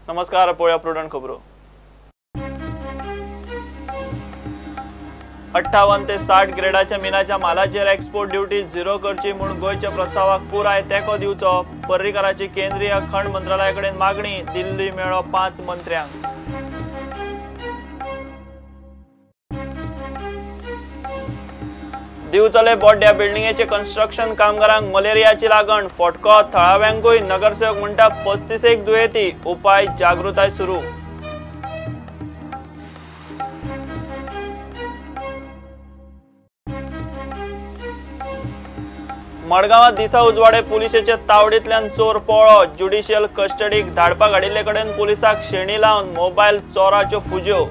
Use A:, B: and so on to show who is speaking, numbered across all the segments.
A: नमस्कार, पळोवया प्रुडंट खबरो। 58 ते 60 ग्रेडाच्या मिनाच्या मालाचेर एक्सपोर्ट ड्युटी झिरो करची म्हूण गोंयच्या प्रस्तावाक पुराय तेंको दिवचो, पर्रीकाराची केंद्रीय खण मंत्रालया कडेन मागणी। दिल्ली मेळ्ळो 5 मंत्र्यांक। दिवचले बोड्ड्या बिल्डिंगेचे कन्स्ट्रक्शन कामगारांक मलेरियाची लागण, फटको थळाव्यांकूय। नगरसेवक म्हणटा 35 दुयेंती, उपाय जागृताय सुरू। मडगांवां दिसा उजवाडे पुलिशेचे तावडींतल्यान चोर पळ्ळो। ज्युडिशियल कस्टडीक धाडपाक हाडिल्ले कडेन पुलिसाक शेणी लावन मोबायल चोराच्यो फुज्यो।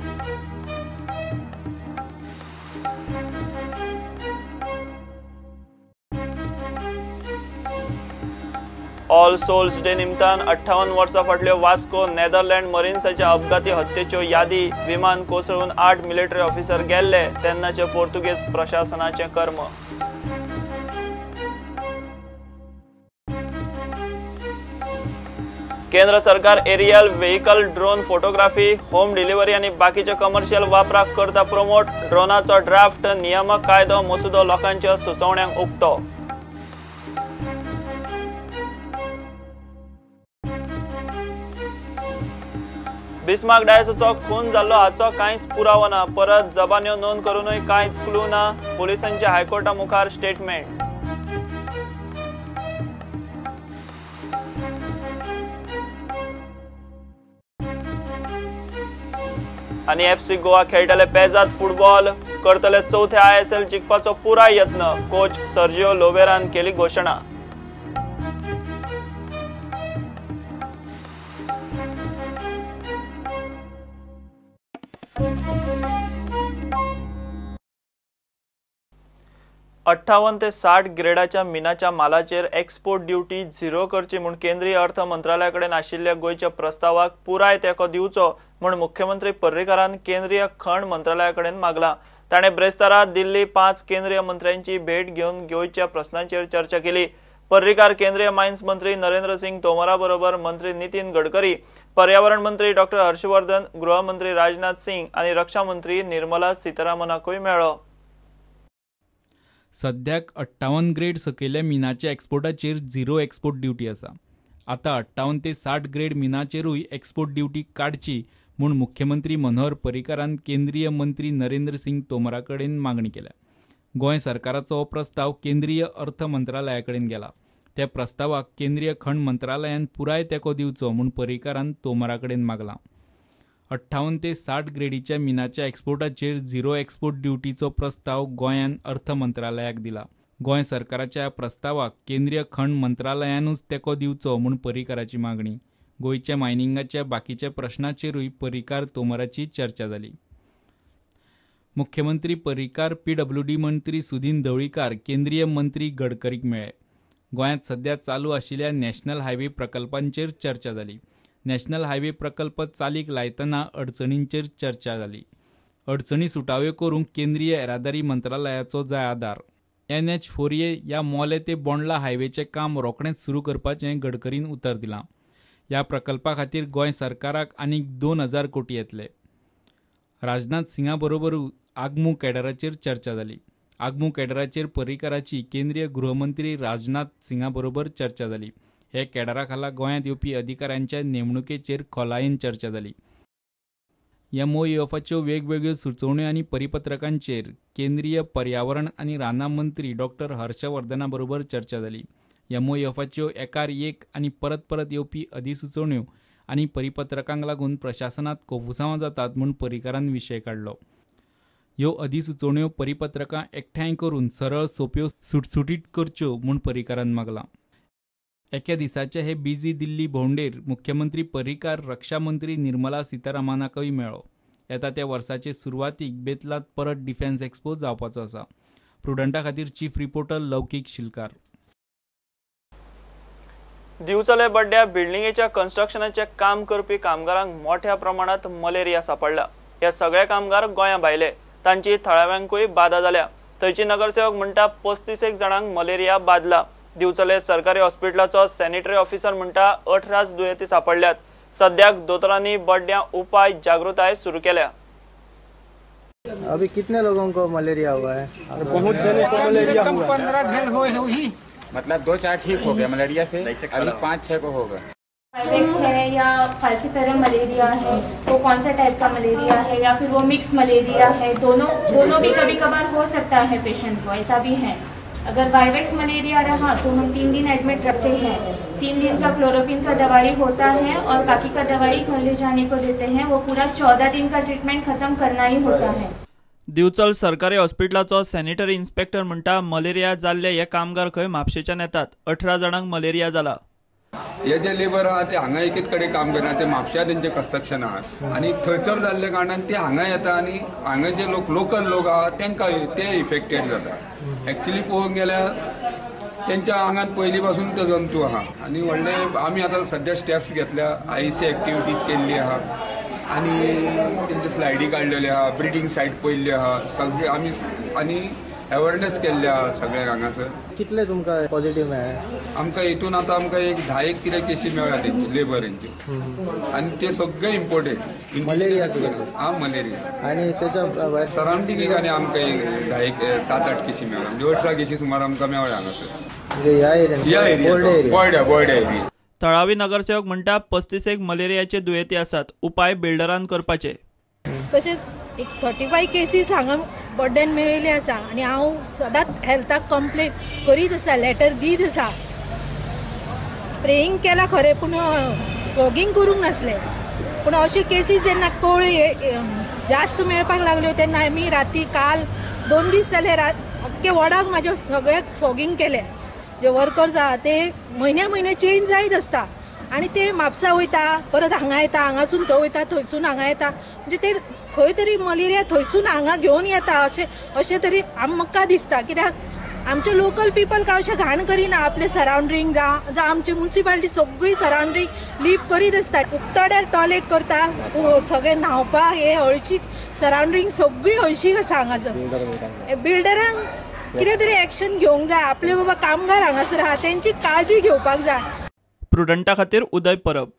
A: ऑल सोल्स डे निमतान 58 वर्सां फाटल्यो वास्को नेदरलँड मरिन्साच्या अपघाती हत्येच्यो यादी। विमान कोसळून 8 मिलिटरी ऑफिसर गेल्ले, तेन्नाचे पोर्तुगेज प्रशासनाचें कर्म। केंद्र सरकार aerial vehicle drone photography, home delivery आनी बाकीच्या कमर्शियल वापराक करता प्रमोट। ड्रोनाचो ड्राफ्ट नियामक कायदो मसुदो लोकांच्या सुचोवण्यांक उक्तो। बिस्मार्क डायसाचो खून जाल्लो हाचो कांयच पुरावो ना, परत जबान्यो नोंद करूनय कांयच क्लू ना, पुलिसांचे हायकोर्टा मुखार स्टेटमेंट। आनी एफसी गोवा खेळटले पेजाद फुटबॉल, करतले चवथे ISL जिखपाचो पुराय यत्न, कोच सर्जिओ लोबेरान केली घोशणा। अठ्ठावन ते 60 ग्रेडाच्या मिनाच्या मालाचेर एक्सपोर्ट ड्युटी झिरो करची म्हूण केंद्रीय अर्थ मंत्रालया कडेन आशिल्ल्या गोंयच्या प्रस्तावाक पुराय तेंको दिवचो म्हूण मुख्यमंत्री पर्रीकारान केंद्रीय खण मंत्रालया कडेन मागला। ताणें ब्रेस्तारा दिल्ली 5 केंद्रीय मंत्र्यांची भेट घेवन गोंयच्या प्रस्नांचेर चर्चा केली। पर्रीकार केंद्रीय मायन्स मंत्री नरेंद्र सिंग तोमरा बरोबर मंत्री नितीन गडकरी, पर्यावरण मंत्री डॉक्टर हर्षवर्धन, गृहमंत्री राजनाथ सिंग आनी रक्षा मंत्री निर्मला सीतारामनाकूय मेळ्ळो।
B: सद्याक 58 ग्रेड सकयल्या मिनाच्या एक्सपोर्टाचेर झिरो एक्सपोर्ट ड्युटी आसा। आतां 58 ते 60 ग्रेड मिनाचेरूय एक्सपोर्ट ड्युटी काडची म्हूण मुख्यमंत्री मनोहर पर्रीकारान केंद्रीय मंत्री नरेंद्र सिंग तोमरा कडेन मागणी केल्या। गोंय सरकाराचो हो प्रस्ताव केंद्रीय अर्थ मंत्रालया कडेन गेला। त्या प्रस्तावाक केंद्रीय खण मंत्रालयान पुराय तेंको दिवचो म्हूण पर्रीकारान तोमरा कडेन मागलां। 58 ते 60 ग्रेडीच्या मिनाच्या एक्सपोर्टाचेर झिरो एक्सपोर्ट ड्युटीचो प्रस्ताव गोंयान अर्थ मंत्रालयाक दिला। गोंय सरकाराच्या प्रस्तावाक केंद्रीय खण मंत्रालयानूच तेंको दिवचो म्हूण पर्रीकाराची मागणी। गोंयच्या मायनिंगाच्या बाकीच्या प्रश्नाचेरूय पर्रीकार तोमराची चर्चा जाली। मुख्यमंत्री पर्रीकार, PWD मंत्री सुदीन ढवळीकार, केंद्रीय मंत्री गडकरीक मेळ्ळे। गोंयांत सध्या चालू आशिल्ल्या नॅशनल हायवे प्रकल्पांचेर चर्चा जाली। नॅशनल हायवे प्रकल्प चालीक लायतना अडचणींचेर चर्चा जाली। अडचणी सुटाव्यो करूंक केंद्रीय येरादारी मंत्रालयाचो जाय आदार। NH4A ह्या मोले ते बोंडला हायवेचें काम रोखडेंच सुरू करपाचें गडकरीन उतर दिलां। ह्या प्रकल्पा खातीर गोंय सरकाराक आनीक 2000 कोटी येतले। राजनाथ सिंगा बरोबर आगमू कॅडराचेर चर्चा जाली। आगमू कॅडराचेर पर्रीकाराची केंद्रीय गृहमंत्री राजनाथ सिंगा बरोबर चर्चा जाली। हे कॅडरा खाला गोंयांत येवपी अधिकाऱ्यांच्या नेमणुकेचेर खोलायेन चर्चा जाली। MOEFच्यो वेगवेगळ्यो सुचोवण्यो आनी परिपत्रकांचेर केंद्रीय पर्यावरण आनी रानां मंत्री डॉक्टर हर्षवर्धना बरोबर चर्चा जाली। MOEFच्यो एकार एक आनी परत परत येवपी अधिसुचोवण्यो आनी परिपत्रकांक लागून प्रशासनांत कोफुसांवां जातात म्हूण पर्रीकारान विशय काडलो। ह्यो अधिसुचोवण्यो परिपत्रकां एकठांय करून सरळ सोंप्यो सुटसुटीत करच्यो म्हूण पर्रीकारान मागलां। एका दिसाचे हे बिजी दिल्ली भोंवडेर मुख्यमंत्री पर्रीकार रक्षा मंत्री निर्मला सीतारामनाकूय मेळ्ळो। येता त्या वर्साचे सुरवातीक बेतलांत परत डिफेन्स एक्सपो जावपाचो आसा। प्रुडंटा खातीर चीफ रिपोर्टर लौकीक शिलकार।
A: दिवचले बड्ड्या बिल्डिंगेच्या कन्स्ट्रक्शनाचें काम करपी कामगारांक मोठ्या प्रमाणात मलेरिया सापडला। हे सगळे कामगार गोंया भायले, तांची थळाव्यांकूय बादा जाल्या। थंयची नगरसेवक म्हणटा 35 जाणांक मलेरिया बादला। दिवचले सरकारी हॉस्पिटलाचो सॅनिटरी ऑफिसर म्हणटा 18 दुयेंती सापडल्यात। सद्याक दोतोरांनी बड्ड्यां उपाय जागृताय सुरू केल्या।
C: अभी कितने लोगों को मलेरिया हुआ है?
D: बहुत जने को मलेरिया हुआ है।
E: 15 जन हुए,
D: मतलब 2-4 ठीक हो गया मलेरिया से, अभी 5-6 को होगा।
F: वाइवेक्स है या फाल्सीपेरम मलेरिया है, वो कौन सा टाइप का मलेरिया है या फिर वो मिक्स मलेरिया है, दोनों भी कभी कभार हो सकता है पेशेंट को, ऐसा भी है। अगर वाइवेक्स मलेरिया रहा तो हम 3 दिन एडमिट रखते हैं, 3 दिन का क्लोरोक्विन का दवाई होता है और बाकी का दवाई घर ले जाने को देते हैं। वो पूरा 14 दिन का ट्रीटमेंट खत्म करना ही होता है।
A: दिवचल सरकारी हॉस्पिटलाचो सॅनिटरी इन्स्पेक्टर म्हणटा मलेरिया जाल्ले हे कामगार खंय म्हापशेच्यान येतात। 18 जाणांक मलेरिया जाला।
G: हे जे लेबर आहा ते हांगा एकेच कडेन काम करना, ते म्हापश्या तेंचे कन्स्ट्रक्शन आहा आनी थंयसर जाल्ले कारणान ते हांगा येता आनी हांगा जे लोक लोकल लोक आहा तांकां ते इफेक्टेड जाता। एक्चुअली पळोवंक गेल्यार तेंच्या आंगान पयलीं पासून ते जंतू आहा आनी व्हडले आमी आतां सद्या स्टेप्स घेतल्या, आयसी एक्टिविटीज केल्ली आहा आनी तेंचे स्लायडी काडलेले आहा, ब्रिडींग सायट पळयल्ली आहा, सगळे आमी आनी अवेरनेस केल्ले आहा सगळ्यांक हांगासर।
C: कितले तुमकां पॉझिटिव्ह मेळ्ळे?
G: आमकां हितून आतां आमकां एक 10 कितें केसी मेळ्ळ्या तेंचे लेबरींच्यो आनी ते सगळे इम्पोर्टेड
C: मलेरिया
G: हा मलेरिया
C: आनी तेच्या
G: सरावंडिंगेक आनी आमकां एक 10 7-8 केसी मेळ्ळ्या, म्हणजे 18 केसी सुमार आमकां मेळ्ळ्या हांगासर।
C: म्हणजे ह्या एरिया
G: बोर्ड्या बोर्ड्या एरिया।
A: थळावी नगरसेवक म्हणटा 35 मलेरियाचे दुयेंती आसात, उपाय बिल्डरान करपाचे।
H: तशेंच एक 35 केसीस हांगा बड्ड्यान मेळिल्ले आसा आनी हांव सदांच हेल्थाक कंप्लेन करीत आसा, लेटर दीत आसा। स्प्रेईंग केलां खरें पूण फॉगींग करूंक नासलें, पूण अश्यो केसीस जेन्ना कळ्ळ्यो जास्त मेळपाक लागल्यो तेन्ना आमी राती काल 2 दीस जाले अख्खे वॉर्डाक म्हाज्या सगळ्याक फॉगींग केलें। जे वर्कर्स आहा ते म्हयन्या म्हयन्या चेंज जायत आसता आनी ते म्हापसा वयता, परत हांगा येता, हांगासून थंय वयता, थंयसून हांगा येता, म्हणजे ते खंय तरी मलेरिया थंयसून हांगा घेवन येता अशें अशें तरी आमकां दिसता। कित्याक आमचे लोकल पिपल काय अशें घाण करिना, आपले सरावंडींग जावं जावं आमची मुन्सिपालिटी सगळी सरावंडींग लीप करीत आसता। उक्तड्यार टॉयलेट करता, सगळें न्हांवपाक हे हळशीक सरावंडींग सगळी हळशीक आसा हांगासर। बिल्डरांक कितें तरी एक्शन घेवंक जाय, आपले बाबा कामगार हांगासर आहा तेंची काळजी घेवपाक जाय।
A: प्रुडंटा खातीर उदय परब।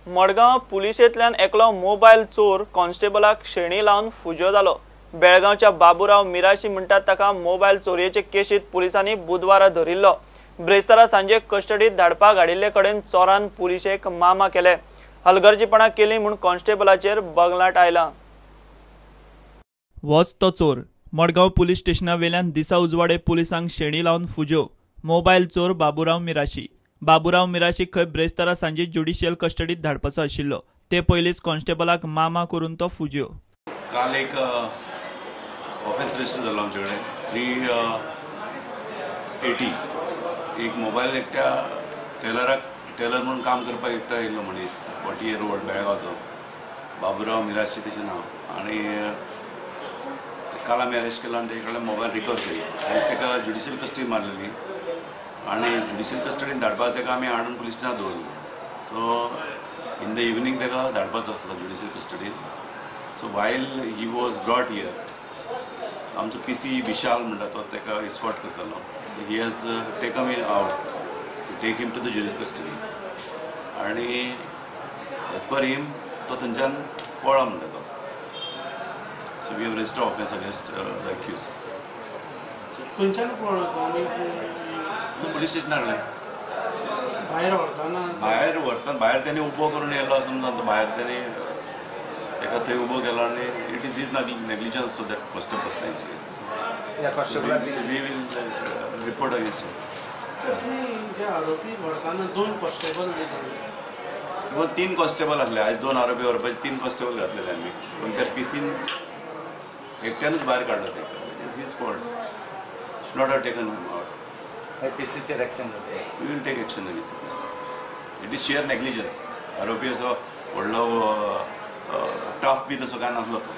A: मडगांव पुलिशेंतल्यान एकलो मोबायल चोर कॉन्स्टेबलाक शेणी लावन फुज्यो जालो। बेळगांवच्या बाबुराव मिराशी म्हणटात ताका मोबायल चोरयेचे केशीत पुलिसांनी बुधवारा धरिल्लो। ब्रेस्तारा सांजे कस्टडीत धाडपाक हाडिल्ले कडेन चोरान पुलिशेक मामा केले। हलगर्जीपणा केली म्हूण कॉन्स्टेबलाचेर बगलाट आयला। वच तो चोर। मडगांव पुलीस स्टेशना वेल्यान दिसा उजवाडे पुलिसांक शेणी लावन फुज्यो। मोबायल चोर बाबुराव मिराशी। बाबुराव मिराशी खंय ब्रेस्तारा सांजे ज्युडिशियल कस्टडीत धाडपाचो आशिल्लो, ते पयलींच कॉन्स्टेबलाक मामा करून तो फुज्यो।
I: काल एक ऑफेन्स रजिस्टर जालो आमचे कडेन 380 एक मोबायल एकट्या टेलराक टेलर म्हणून काम करपाक एकटो येयल्लो मनीस, 40 year old, बेळगांवचो, बाबुराव मिराशी तेचें नांव। आनी काल आमी अरेस्ट केलो आनी तेजे कडल्यान मोबायल रिकवर केलो। आयज तेका ज्युडिशियल कस्टडी मारलेली आनी ज्युडिशियल कस्टडीन धाडपाक तेका आमी हाडून पुलीस स्टेशनार दवरलो। सो इन the evening तेका धाडपाचो आसलो ज्युडिशियल कस्टडीन। So while he was brought here आमचो पी सी विशाल म्हणटा तो तेका इस्कॉट करतालो। So he has taken me out to take him to the judicial custody आनी एज पर हिम तो थंयच्यान पळ्ळा म्हणटा तो। So we have registered offence against the accused.
J: खंयच्यान पळ्ळो तो?
I: पुलीस स्टेशनार
J: भायर व्हरतना,
I: भायर व्हरतना भायर तेणी उबो करून येयलो समजा, भायर तेणी ताका थंय उबो केलो आनी it is his negligence so that first पर्सनाची we will report against him.
J: जे आरोपी व्हरतना 2 कॉन्स्टेबल दिले,
I: 3 कॉन्स्टेबल आसले, आयज 2 आरोपी व्हरपाचे 3 कॉन्स्टेबल घातलेले आमी, पूण त्या पिसीन एकट्यानूच भायर काडलो ताका। It is his fault, should not have taken him out.
D: पीसीचेर action जाता,
I: we will take action against the PC. It is sheer negligence. आरोपी असो व्हडलो टफ बी तसो काय नासलो तो।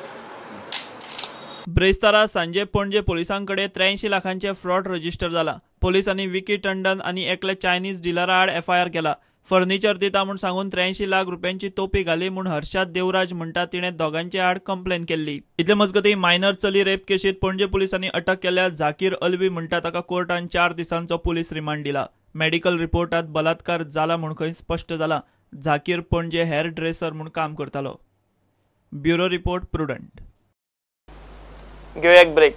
A: ब्रेस्तारा सांजे पणजे पोलिसांकडे 83 लाखांचे फ्रॉड रजिस्टर जाला। पोलिसांनी विकी टंडन आनी एकल्या चायनीज डिलरा आड एफआयआर केला। फर्निचर दिता म्हूण सांगून 83 लाख रुपयांची तोपी घाली म्हूण हर्षाद देवराज म्हणटा तिणें दोगांचे आड कंप्लेन केल्ली। इतले मजगतीं मायनर चली रेप केशीत पणजे पोलिसांनी अटक केल्ल्या झाकीर अल्वी म्हणटा ताका कोर्टान 4 दिसांचो पुलीस रिमांड दिला। मेडिकल रिपोर्टात बलात्कार जाला म्हूण खंय स्पश्ट जाला। झाकीर पणजे हेअर ड्रेसर म्हूण काम करतालो. Bureau report, Prudent. घेवया एक ब्रेक.